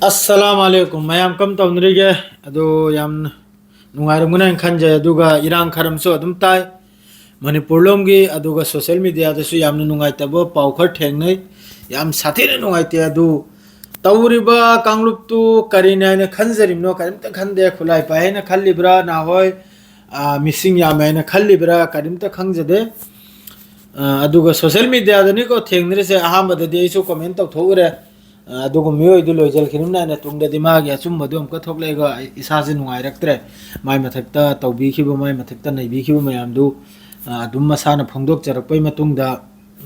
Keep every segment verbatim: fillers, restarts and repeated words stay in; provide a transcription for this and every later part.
ꯑꯁꯂꯥꯝ ꯑꯂꯩꯀꯨꯝ꯫ ꯃꯌꯥꯝ ꯀꯝ ꯇꯧꯅꯔꯤꯒꯦ? ꯑꯗꯨ ꯌꯥꯝ ꯅꯨꯡꯉꯥꯏꯔꯝꯒꯅꯤ ꯍꯥꯏꯅ ꯈꯟꯖꯩ꯫ ꯑꯗꯨꯒ ꯏꯔꯥꯡ ꯈꯔ ꯑꯃꯁꯨ ꯑꯗꯨꯝ ꯇꯥꯏ ꯃꯅꯤꯄꯨꯔ ꯂꯣꯝꯒꯤ, ꯑꯗꯨꯒ ꯁꯣꯁꯦꯜ ꯃꯤꯗꯤꯌꯥꯗꯁꯨ ꯌꯥꯝꯅ ꯅꯨꯡꯉꯥꯏꯇꯕ ꯄꯥꯎ ꯈꯔ ꯊꯦꯡꯅꯩ꯫ ꯌꯥꯝ ꯁꯥꯊꯤꯅ ꯅꯨꯡꯉꯥꯏꯇꯦ꯫ ꯑꯗꯨ ꯇꯧꯔꯤꯕ ꯀꯥꯡꯂꯨꯞꯇꯨ ꯀꯔꯤꯅꯤ ꯍꯥꯏꯅ ꯈꯟꯖꯔꯤꯕꯅꯣ? ꯀꯔꯤꯝꯇ ꯈꯟꯗꯦ꯫ ꯈꯨꯠꯂꯥꯏ ꯄꯥꯏ ꯍꯥꯏꯅ ꯈꯜꯂꯤꯕ꯭ꯔꯥ? ꯅꯍꯥꯟꯋꯥꯏ, ꯑ, ꯃꯤꯁꯤꯡ ꯌꯥꯝꯃꯦ ꯍꯥꯏꯅ ꯈꯜꯂꯤꯕ꯭ꯔꯥ? ꯀꯔꯤꯝꯇ ꯈꯪꯖꯗꯦ꯫ ꯑ, ꯑꯗꯨꯒ ꯁꯣꯁꯦꯜ ꯃꯤꯗꯤꯌꯥꯗꯅꯤꯀꯣ ꯊꯦꯡꯅꯔꯤꯁꯦ꯫ ꯑꯍꯥꯟꯕꯗꯗꯤ ꯑꯩꯁꯨ ꯀꯣꯃꯦꯟ ꯇꯧꯊꯣꯛꯎꯔꯦ꯫ ꯑ, ꯑꯗꯨꯒ ꯃꯤꯑꯣꯏꯗꯨ ꯂꯣꯏꯖꯤꯟꯈꯤꯕꯅꯤꯅ ꯇꯨꯡꯗꯗꯤ ꯃꯥꯒꯤ ꯑꯆꯨꯝꯕꯗꯨ ꯑꯃꯨꯛꯀ ꯊꯣꯛꯂꯛꯑꯒ ꯑꯩ ꯏꯁꯥꯁꯦ ꯅꯨꯡꯉꯥꯏꯔꯛꯇ꯭ꯔꯦ꯫ ꯃꯥꯏ ꯃꯊꯛꯇ ꯇꯧꯕꯤꯈꯤꯕ, ꯃꯥꯏ ꯃꯊꯛꯇ ꯅꯩꯕꯤꯈꯤꯕ ꯃꯌꯥꯝꯗꯨ, ꯑ, ꯑꯗꯨꯝ ꯃꯁꯥꯅ ꯐꯣꯡꯗꯣꯛꯆꯔꯛꯄꯩ ꯃꯇꯨꯡꯗ,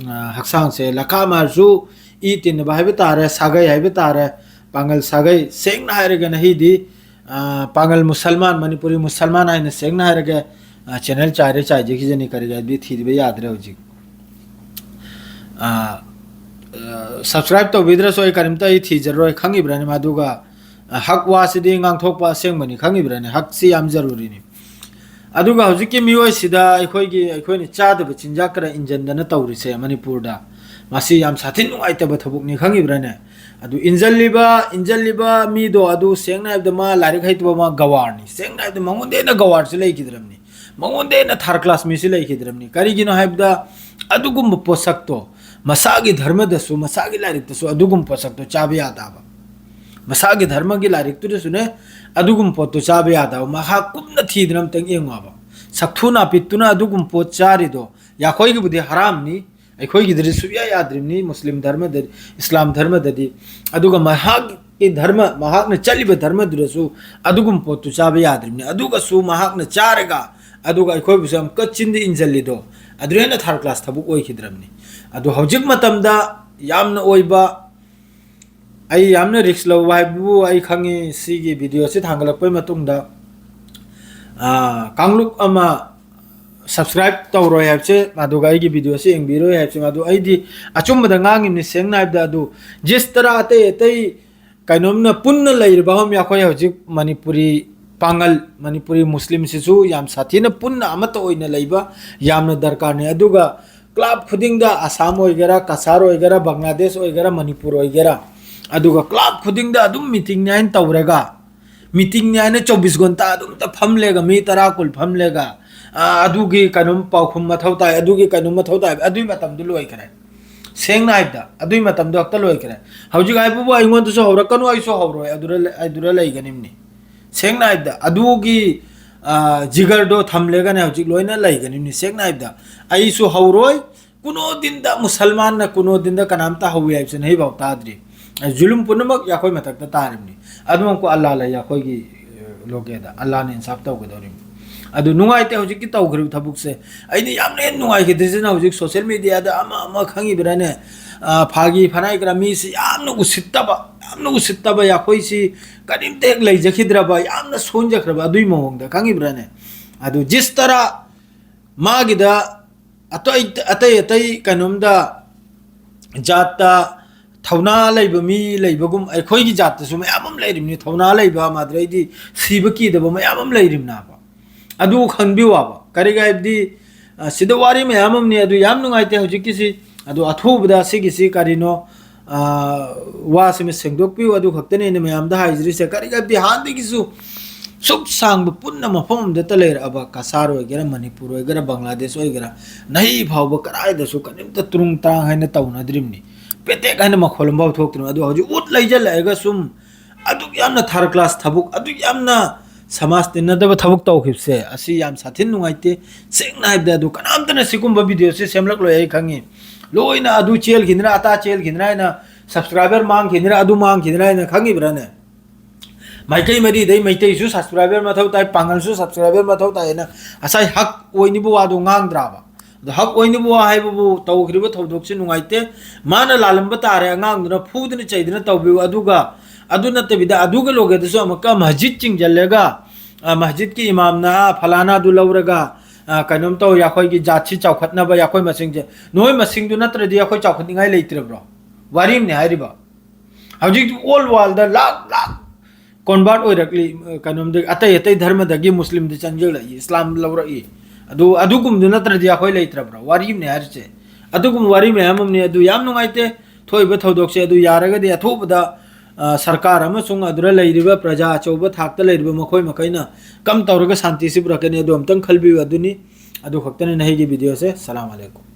ꯑ, ꯍꯛꯆꯥꯡꯁꯦ ꯂꯈꯥ ꯃꯥꯔꯁꯨ ꯏ ꯇꯤꯟꯅꯕ ꯍꯥꯏꯕ ꯇꯥꯔꯦ, ꯁꯥꯒꯩ ꯍꯥꯏꯕ ꯇꯥꯔꯦ, ꯄꯥꯡꯒꯜ ꯁꯥꯒꯩ꯫ ꯁꯦꯡꯅ ꯍꯥꯏꯔꯒꯅ ꯍꯤꯗꯤ, ꯑ, ꯄꯥꯡꯒꯜ ꯃꯨꯁꯜꯃꯥꯟ, ꯃꯅꯤꯄꯨꯔꯤ ꯃꯨꯁꯜꯃꯥꯟ ꯍꯥꯏꯅ ꯁꯦꯡꯅ ꯍꯥꯏꯔꯒ, ꯑ, ꯆꯦꯅꯦꯜ ꯆꯥꯏꯔꯦ ꯆꯥꯏꯖꯈꯤꯖꯅꯤ, ꯀꯔꯤ ꯀꯔꯤ ꯊꯤꯗꯕ ꯌꯥꯗ꯭ꯔꯦ ꯍꯧꯖꯤꯛ꯫ ꯑ, ꯑ, ꯁꯕꯁꯀ꯭ꯔꯥꯏꯕ ꯇꯧꯕꯤꯗ꯭ꯔꯁꯨ ꯑꯩ ꯀꯔꯤꯝꯇ ꯑꯩ ꯊꯤꯖꯔꯣꯏ, ꯈꯪꯉꯤꯕ꯭ꯔꯅꯤ ꯃꯗꯨꯒ, ꯑ, ꯍꯛ ꯋꯥꯁꯤꯗꯤ ꯉꯥꯡꯊꯣꯛꯄ ꯑꯁꯦꯡꯕꯅꯤ, ꯈꯪꯉꯤꯕ꯭ꯔꯅꯤ? ꯍꯛꯁꯤ ꯌꯥꯝ ꯖꯔꯨꯔꯤꯅꯤ꯫ ꯑꯗꯨꯒ ꯍꯧꯖꯤꯛꯀꯤ ꯃꯤꯑꯣꯏꯁꯤꯗ ꯑꯩꯈꯣꯏꯒꯤ, ꯑꯩꯈꯣꯏꯅ ꯆꯥꯗꯕ ꯆꯤꯟꯖꯥꯛ ꯈꯔ ꯏꯟꯖꯟꯗꯅ ꯇꯧꯔꯤꯁꯦ ꯃꯅꯤꯄꯨꯔꯗ, ꯃꯁꯤ ꯌꯥꯝ ꯁꯥꯊꯤ ꯅꯨꯡꯉꯥꯏꯇꯕ ꯊꯕꯛꯅꯤ, ꯈꯪꯉꯤꯕ꯭ꯔꯅꯦ? ꯑꯗꯨ ꯏꯟꯖꯜꯂꯤꯕ, ꯏꯟꯖꯜꯂꯤꯕ ꯃꯤꯗꯣ ꯑꯗꯨ ꯁꯦꯡꯅ ꯍꯥꯏꯕꯗ ꯃꯥ ꯂꯥꯏꯔꯤꯛ ꯍꯩꯇꯕ, ꯃꯥ ꯒꯋꯥꯔꯅꯤ꯫ ꯁꯦꯡꯅ ꯍꯥꯏꯕꯗ ꯃꯉꯣꯟꯗ ꯍꯦꯟꯅ ꯒꯋꯥꯔꯁꯤ ꯂꯩꯈꯤꯗ꯭ꯔꯕꯅꯤ, ꯃꯉꯣꯟꯗ ꯍꯦꯟꯅ ꯊꯥꯔꯠ ꯀ꯭ꯂꯥꯁ ꯃꯤꯁꯤ ꯂꯩꯈꯤꯗ꯭ꯔꯕꯅꯤ꯫ ꯀꯔꯤꯒꯤꯅꯣ ꯍꯥꯏꯕꯗ ꯑꯗꯨꯒꯨꯝꯕ ꯄꯣꯠꯁꯛꯇꯣ ꯃꯁꯥꯒꯤ ꯙꯔꯃꯗꯁꯨ, ꯃꯁꯥꯒꯤ ꯂꯥꯏꯔꯤꯛꯇꯁꯨ ꯑꯗꯨꯒꯨꯝꯕ ꯄꯣꯠꯁꯛꯇꯣ ꯆꯥꯕ ꯌꯥꯗꯕ꯫ ꯃꯁꯥꯒꯤ ꯙꯔꯃꯒꯤ ꯂꯥꯏꯔꯤꯛꯇꯨꯗꯁꯨꯅꯦ ꯑꯗꯨꯒꯨꯝꯕ ꯄꯣꯠꯇꯨ ꯆꯥꯕ ꯌꯥꯗꯕ꯫ ꯃꯍꯥꯛ ꯀꯨꯞꯅ ꯊꯤꯗꯅ ꯑꯝꯇꯪ ꯌꯦꯡꯉꯣꯕ꯫ ꯁꯛꯊꯨ ꯅꯥꯄꯤꯠꯇꯨꯅ ꯑꯗꯨꯒꯨꯝꯕ ꯄꯣꯠ ꯆꯥꯔꯤꯗꯣ, ꯌꯥꯈꯣꯏꯒꯤꯕꯨꯗꯤ ꯍꯔꯥꯝꯅꯤ, ꯑꯩꯈꯣꯏꯒꯤꯗꯗꯤ ꯁꯨꯛꯌꯥ ꯌꯥꯗ꯭ꯔꯤꯕꯅꯤ, ꯃꯨꯁꯂꯤꯝ ꯙꯔꯃꯗꯗꯤ, ꯏꯁꯂꯥꯝ ꯙꯔꯃꯗꯗꯤ꯫ ꯑꯗꯨꯒ ꯃꯍꯥꯛꯀꯤ ꯙꯔꯃ, ꯃꯍꯥꯛꯅ ꯆꯠꯂꯤꯕ ꯙꯔꯃꯗꯨꯗꯁꯨ ꯑꯗꯨꯒꯨꯝꯕ ꯄꯣꯠꯇꯨ ꯆꯥꯕ ꯌꯥꯗ꯭ꯔꯤꯕꯅꯤ꯫ ꯑꯗꯨꯒꯁꯨ ꯃꯍꯥꯛꯅ ꯆꯥꯔꯒ, ꯑꯗꯨꯒ ꯑꯩꯈꯣꯏꯕꯨꯁꯨ ꯌꯥꯝ ꯀꯠꯆꯤꯟꯗ ꯏꯟꯖꯜꯂꯤꯗꯣ, ꯑꯗꯨ ꯍꯦꯟꯅ ꯊꯥꯔꯠ ꯀ꯭ꯂꯥꯁ ꯊꯕꯛ ꯑꯣꯏꯈꯤꯗ꯭ꯔꯕꯅꯤ꯫ ꯑꯗꯨ ꯍꯧꯖꯤꯛ ꯃꯇꯝꯗ ꯌꯥꯝꯅ ꯑꯣꯏꯕ, ꯑꯩ ꯌꯥꯝꯅ ꯔꯤꯛꯁ ꯂꯧꯕ ꯍꯥꯏꯕꯕꯨ ꯑꯩ ꯈꯪꯉꯤ꯫ ꯁꯤꯒꯤ ꯚꯤꯗꯤꯑꯣꯁꯤ ꯊꯥꯡꯒꯠꯂꯛꯄꯩ ꯃꯇꯨꯡꯗ, ꯑꯥ, ꯀꯥꯡꯂꯨꯞ ꯑꯃ ꯁꯕꯁꯀ꯭ꯔꯥꯏꯕ ꯇꯧꯔꯣꯏ ꯍꯥꯏꯕꯁꯦ, ꯑꯗꯨꯒ ꯑꯩꯒꯤ ꯚꯤꯗꯤꯑꯣꯁꯤ ꯌꯦꯡꯕꯤꯔꯣꯏ ꯍꯥꯏꯕꯁꯦ, ꯃꯗꯨ ꯑꯩꯗꯤ ꯑꯆꯨꯝꯕꯗ ꯉꯥꯡꯉꯤꯕꯅꯤ꯫ ꯁꯦꯡꯅ ꯍꯥꯏꯕꯗ, ꯑꯗꯨ ꯖꯤꯁ ꯇꯔꯥ ꯑꯇꯩ ꯑꯇꯩ ꯀꯩꯅꯣꯝꯅ ꯄꯨꯟꯅ ꯂꯩꯔꯤꯕ ꯑꯃ ꯑꯩꯈꯣꯏ ꯍꯧꯖꯤꯛ ꯃꯅꯤꯄꯨꯔꯤ ꯄꯥꯡꯒꯜ, ꯃꯅꯤꯄꯨꯔꯤ ꯃꯨꯁꯂꯤꯝꯁꯤꯁꯨ ꯌꯥꯝ ꯁꯥꯊꯤꯅ ꯄꯨꯟꯅ ꯑꯃꯠꯇ ꯑꯣꯏꯅ ꯂꯩꯕ ꯌꯥꯝꯅ ꯗꯔꯀꯥꯔꯅꯤ꯫ ꯑꯗꯨꯒ ꯀ꯭ꯂꯕ ꯈꯨꯗꯤꯡꯗ, ꯑꯁꯥꯝ ꯑꯣꯏꯒꯦꯔꯥ, ꯀꯁꯥꯔ ꯑꯣꯏꯒꯦꯔꯥ, ꯕꯪꯒ꯭ꯂꯥꯗꯦꯁ ꯑꯣꯏꯒꯦꯔꯥ, ꯃꯅꯤꯄꯨꯔ ꯑꯣꯏꯒꯦꯔꯥ, ꯑꯗꯨꯒ club ꯈꯨꯗꯤꯡꯗ ꯑꯗꯨꯝ meeting ꯅꯤ ꯍꯥꯏꯅ ꯇꯧꯔꯒ, meeting ꯅꯤ ꯍꯥꯏꯅ ꯆꯧꯕꯤꯁ ꯘꯟꯇꯥ ꯑꯗꯨꯝꯇ ꯐꯝꯂꯦꯒ, ꯃꯤ ꯇꯔꯥ ꯀꯨꯟ ꯐꯝꯂꯦꯒ, ꯑ, ꯑꯗꯨꯒꯤ ꯀꯩꯅꯣꯝ ꯄꯥꯎꯈꯨꯝ ꯃꯊꯧ ꯇꯥꯏ, ꯑꯗꯨꯒꯤ ꯀꯩꯅꯣꯝ ꯃꯊꯧ ꯇꯥꯏ, ꯑꯗꯨꯒꯤ ꯃꯇꯝꯗꯨ ꯂꯣꯏꯈ꯭ꯔꯦ꯫ ꯁꯦꯡꯅ ꯍꯥꯏꯕꯗ ꯑꯗꯨꯒꯤ ꯃꯇꯝꯗꯣ ꯍꯦꯛꯇ ꯂꯣꯏꯈ꯭ꯔꯦ꯫ ꯍꯧꯖꯤꯛ ꯍꯥꯏꯕꯕꯨ ꯑꯩꯉꯣꯟꯗꯁꯨ ꯍꯧꯔꯛꯀꯅꯨ, ꯑꯩꯁꯨ ꯍꯧꯔꯣꯏ, ꯑꯗꯨꯗ ꯂꯩ-, ꯑꯗꯨꯗ ꯂꯩꯒꯅꯤꯕꯅꯤ꯫ ꯁꯦꯡꯅ ꯍꯥꯏꯕꯗ ꯑꯗꯨꯒꯤ, ꯑ, ꯖꯤꯒꯔꯗꯣ ꯊꯝꯂꯦꯒꯅꯦ ꯍꯧꯖꯤꯛ ꯂꯣꯏꯅ ꯂꯩꯒꯅꯤꯕꯅꯤ꯫ ꯁꯦꯡꯅ ꯍꯥꯏꯕꯗ ꯑꯩꯁꯨ ꯍꯧꯔꯣꯏ, ꯀꯨꯅꯣ ꯗꯤꯟꯗ, ꯃꯨꯁꯜꯃꯥꯟꯅ ꯀꯨꯅꯣ ꯗꯤꯟꯗ ꯀꯅꯥꯝꯇ ꯍꯧꯋꯤ ꯍꯥꯏꯕꯁꯤꯅ ꯑꯩꯐꯥꯎ ꯇꯥꯗ꯭ꯔꯤ꯫ ꯖꯨꯂꯨꯝ ꯄꯨꯝꯅꯃꯛ ꯌꯥꯈꯣꯏ ꯃꯊꯛꯇ ꯇꯥꯔꯤꯕꯅꯤ꯫ ꯑꯗꯨꯃꯛꯄꯨ ꯑꯜꯂꯥ ꯂꯩ ꯑꯩꯈꯣꯏꯒꯤ, ꯑ, ꯂꯣꯀꯦꯗ꯫ ꯑꯜꯂꯥꯅ ꯏꯟꯁꯥꯐ ꯇꯧꯒꯗꯧꯔꯤꯕꯅꯤ꯫ ꯑꯗꯨ ꯅꯨꯡꯉꯥꯏꯇꯦ ꯍꯧꯖꯤꯛꯀꯤ ꯇꯧꯈ꯭ꯔꯤꯕ ꯊꯕꯛꯁꯦ꯫ ꯑꯩꯅ ꯌꯥꯝꯅ ꯍꯦꯟꯅ ꯅꯨꯡꯉꯥꯏꯈꯤꯗ꯭ꯔꯤꯁꯤꯅ ꯍꯧꯖꯤꯛ social media ꯗ ꯑꯃ ꯑꯃ ꯈꯪꯉꯤꯕ꯭ꯔꯥꯅꯦ? ꯑ, ꯐꯥꯒꯤ ꯐꯅꯥꯏ ꯀꯔꯥ ꯃꯤꯁꯤ ꯌꯥꯝꯅ ꯎꯁꯤꯠꯇꯕ, ꯌꯥꯝꯅ ꯎꯁꯤꯠꯇꯕ, ꯑꯩꯈꯣꯏꯁꯤ ꯀꯔꯤꯝꯇ ꯍꯦꯛ ꯂꯩꯖꯈꯤꯗ꯭ꯔꯕ, ꯌꯥꯝꯅ ꯁꯣꯟꯖꯈ꯭ꯔꯕ ꯑꯗꯨꯒꯤ ꯃꯑꯣꯡꯗ, ꯈꯪꯉꯤꯕ꯭ꯔꯥꯅꯦ? ꯑꯗꯨ ꯖꯤꯁ ꯇꯔꯥ ꯃꯥꯒꯤꯗ ꯑꯇꯩ, ꯑꯇꯩ, ꯑꯇꯩ ꯀꯩꯅꯣꯝꯗ ꯖꯥꯠꯇ ꯊꯧꯅꯥ ꯂꯩꯕ ꯃꯤ ꯂꯩꯕꯒꯨꯝ ꯑꯩꯈꯣꯏꯒꯤ ꯖꯥꯠꯇꯁꯨ ꯃꯌꯥꯝ ꯑꯃ ꯂꯩꯔꯤꯕꯅꯤ, ꯊꯧꯅꯥ ꯂꯩꯕ, ꯃꯗꯨꯗꯩꯗꯤ ꯁꯤꯕ ꯀꯤꯗꯕ ꯃꯌꯥꯝ ꯑꯃ ꯂꯩꯔꯤꯕꯅꯦꯕ꯫ ꯑꯗꯨ ꯈꯪꯕꯤꯌꯨ ꯍꯥꯏꯕ꯫ ꯀꯔꯤꯒꯤ ꯍꯥꯏꯕꯗꯤ, ꯑ, ꯁꯤꯗ ꯋꯥꯔꯤ ꯃꯌꯥꯝ ꯑꯃꯅꯤ, ꯑꯗꯨ ꯌꯥꯝ ꯅꯨꯡꯉꯥꯏꯇꯦ ꯍꯧꯖꯤꯛꯀꯤꯁꯤ꯫ ꯑꯗꯨ ꯑꯊꯨꯕꯗ ꯁꯤꯒꯤꯁꯤ ꯀꯔꯤꯅꯣ, ꯑ, ꯋꯥꯁꯤꯃ ꯁꯦꯡꯗꯣꯛꯄꯤꯌꯨ꯫ ꯑꯗꯨ ꯈꯛꯇꯅꯤ ꯑꯩꯅ ꯃꯌꯥꯝꯗ ꯍꯥꯏꯖꯔꯤꯁꯦ꯫ ꯀꯔꯤꯒꯤ ꯍꯥꯏꯕꯗꯤ ꯍꯥꯟꯅꯗꯒꯤꯁꯨ ꯁꯨꯛ ꯁꯥꯡꯕ ꯄꯨꯟꯅ ꯃꯐꯝ ꯑꯃꯗꯇ ꯂꯩꯔꯛꯑꯕ ꯀꯁꯥꯔ ꯑꯣꯏꯒꯦꯔꯥ, ꯃꯅꯤꯄꯨꯔ ꯑꯣꯏꯒꯦꯔꯥ, ꯕꯪꯒ꯭ꯂꯥꯗꯦꯁ ꯑꯣꯏꯒꯦꯔꯥ, ꯅꯍꯤ ꯐꯥꯎꯕ ꯀꯗꯥꯏꯗꯁꯨ ꯀꯔꯤꯝꯇ ꯇ꯭ꯔꯨꯡ ꯇ꯭ꯔꯥꯡ ꯍꯥꯏꯅ ꯇꯧꯅꯗ꯭ꯔꯤꯕꯅꯤ꯫ ꯄꯦꯇꯦꯛ ꯍꯥꯏꯅ ꯃꯈꯣꯜ ꯑꯃꯐꯥꯎ ꯊꯣꯛꯇ꯭ꯔꯤꯕꯅꯤ꯫ ꯑꯗꯨ ꯍꯧꯖꯤꯛ ꯎꯠ ꯂꯩꯖꯜꯂꯛꯑꯒ ꯁꯨꯝ ꯑꯗꯨꯛ ꯌꯥꯝꯅ third class ꯊꯕꯛ, ꯑꯗꯨꯛ ꯌꯥꯝꯅ ꯁꯃꯥꯖ ꯇꯤꯟꯅꯗꯕ ꯊꯕꯛ ꯇꯧꯈꯤꯕꯁꯦ, ꯑꯁꯤ ꯌꯥꯝ ꯁꯥꯊꯤꯅ ꯅꯨꯡꯉꯥꯏꯇꯦ꯫ ꯁꯦꯡꯅ ꯍꯥꯏꯕꯗ ꯑꯗꯨ ꯀꯅꯥꯝꯇꯅ ꯁꯤꯒꯨꯝꯕ video ꯁꯦ ꯁꯦꯝꯂꯛꯂꯣꯏ ꯑꯩ ꯈꯪꯉꯤ꯫ ꯂꯣꯏꯅ ꯑꯗꯨ ꯆꯦꯜꯈꯤꯗꯅ, ꯑꯇꯥ ꯆꯦꯜꯈꯤꯗꯅ ꯍꯥꯏꯅ, subscriber ꯃꯥꯡꯈꯤꯗꯅ, ꯑꯗꯨ ꯃꯥꯡꯈꯤꯗꯅ ꯍꯥꯏꯅ, ꯈꯪꯉꯤꯕ꯭ꯔꯥꯅꯦ? ꯃꯥꯏꯀꯩ ꯃꯔꯤꯗꯩ ꯃꯩꯇꯩꯁꯨ subscriber ꯃꯊꯧ ꯇꯥꯏ, ꯄꯥꯡꯒꯜꯁꯨ subscriber ꯃꯊꯧ ꯇꯥꯏ ꯍꯥꯏꯅ ꯉꯁꯥꯏ ꯍꯛ ꯑꯣꯏꯅꯤꯕ ꯋꯥꯗꯣ ꯉꯥꯡꯗ꯭ꯔꯥꯕ? ꯑꯗꯣ ꯍꯛ ꯑꯣꯏꯅꯤꯕ ꯋꯥ ꯍꯥꯏꯕꯕꯨ ꯇꯧꯈ꯭ꯔꯤꯕ ꯊꯧꯗꯣꯛꯁꯤ ꯅꯨꯡꯉꯥꯏꯇꯦ꯫ ꯃꯥꯅ ꯂꯥꯜꯂꯝꯕ ꯇꯥꯔꯦ, ꯑꯉꯥꯡꯗꯨꯅ ꯐꯨꯗꯅ ꯆꯩꯗꯅ ꯇꯧꯕꯤꯌꯨ꯫ ꯑꯗꯨꯒ ꯑꯗꯨ ꯅꯠꯇꯕꯤꯗ ꯑꯗꯨꯒ ꯂꯣꯏꯒꯗꯁꯨ ꯑꯃꯨꯛꯀ ꯃꯁꯖꯤꯠ ꯆꯤꯡꯁꯤꯜꯂꯒ, ꯑ, ꯃꯁꯖꯤꯠꯀꯤ ꯏꯃꯥꯝꯅ, ꯑ, ꯐꯂꯥꯅꯥꯗꯨ ꯂꯧꯔꯒ, ꯑ, ꯀꯩꯅꯣꯝ ꯇꯧ, ꯑꯩꯈꯣꯏꯒꯤ ꯖꯥꯠꯁꯤ ꯆꯥꯎꯈꯠꯅꯕ, ꯑꯩꯈꯣꯏ ꯃꯁꯤꯡꯁꯦ, ꯅꯣꯏ ꯃꯁꯤꯡꯗꯨ ꯅꯠꯇ꯭ꯔꯗꯤ ꯑꯩꯈꯣꯏ ꯆꯥꯎꯈꯠꯅꯤꯡꯉꯥꯏ ꯂꯩꯇ꯭ꯔꯕ꯭ꯔꯣ? ꯋꯥꯔꯤ ꯑꯃꯅꯦ ꯍꯥꯏꯔꯤꯕ꯫ ꯍꯧꯖꯤꯛꯇꯤ all world ꯗ ꯂꯥꯛ ꯂꯥꯛ convert ꯑꯣꯏꯔꯛꯂꯤ, ꯑ, ꯀꯩꯅꯣꯝꯗꯒꯤ, ꯑꯇꯩ ꯑꯇꯩ ꯙꯔꯃꯗꯒꯤ ꯃꯨꯁꯂꯤꯝꯗ ꯆꯪꯁꯤꯜꯂꯛꯏ, ꯏꯁꯂꯥꯝ ꯂꯧꯔꯛꯏ꯫ ꯑꯗꯨ, ꯑꯗꯨꯒꯨꯝꯕꯗꯨ ꯅꯠꯇ꯭ꯔꯗꯤ ꯑꯩꯈꯣꯏ ꯂꯩꯇ꯭ꯔꯕ꯭ꯔꯣ? ꯋꯥꯔꯤ ꯑꯃꯅꯦ ꯍꯥꯏꯔꯤꯁꯦ꯫ ꯑꯗꯨꯒꯨꯝꯕ ꯋꯥꯔꯤ ꯃꯌꯥꯝ ꯑꯃꯅꯤ꯫ ꯑꯗꯨ ꯌꯥꯝ ꯅꯨꯡꯉꯥꯏꯇꯦ꯫ ꯊꯣꯛꯏꯕ ꯊꯧꯗꯣꯛꯁꯦ ꯑꯗꯨ ꯌꯥꯔꯒꯗꯤ ꯑꯊꯨꯕꯗ, ꯑ, ꯁꯔꯀꯥꯔ ꯑꯃꯁꯨꯡ ꯑꯗꯨꯗ ꯂꯩꯔꯤꯕ ꯄ꯭ꯔꯖꯥ ꯑꯆꯧꯕ ꯊꯥꯛꯇ ꯂꯩꯔꯤꯕ ꯃꯈꯣꯏ ꯃꯈꯩꯅ ꯀꯝ ꯇꯧꯔꯒ ꯁꯥꯟꯇꯤꯁꯤ ꯄꯨꯔꯛꯀꯅꯤ, ꯑꯗꯨ ꯑꯝꯇꯪ ꯈꯜꯕꯤꯌꯨ꯫ ꯑꯗꯨꯅꯤ, ꯑꯗꯨ ꯈꯛꯇꯅꯤ ꯅꯍꯩꯒꯤ ꯚꯤꯗꯤꯑꯣꯁꯦ꯫ ꯁꯂꯥꯝ ꯑꯂꯩꯀꯨꯝ꯫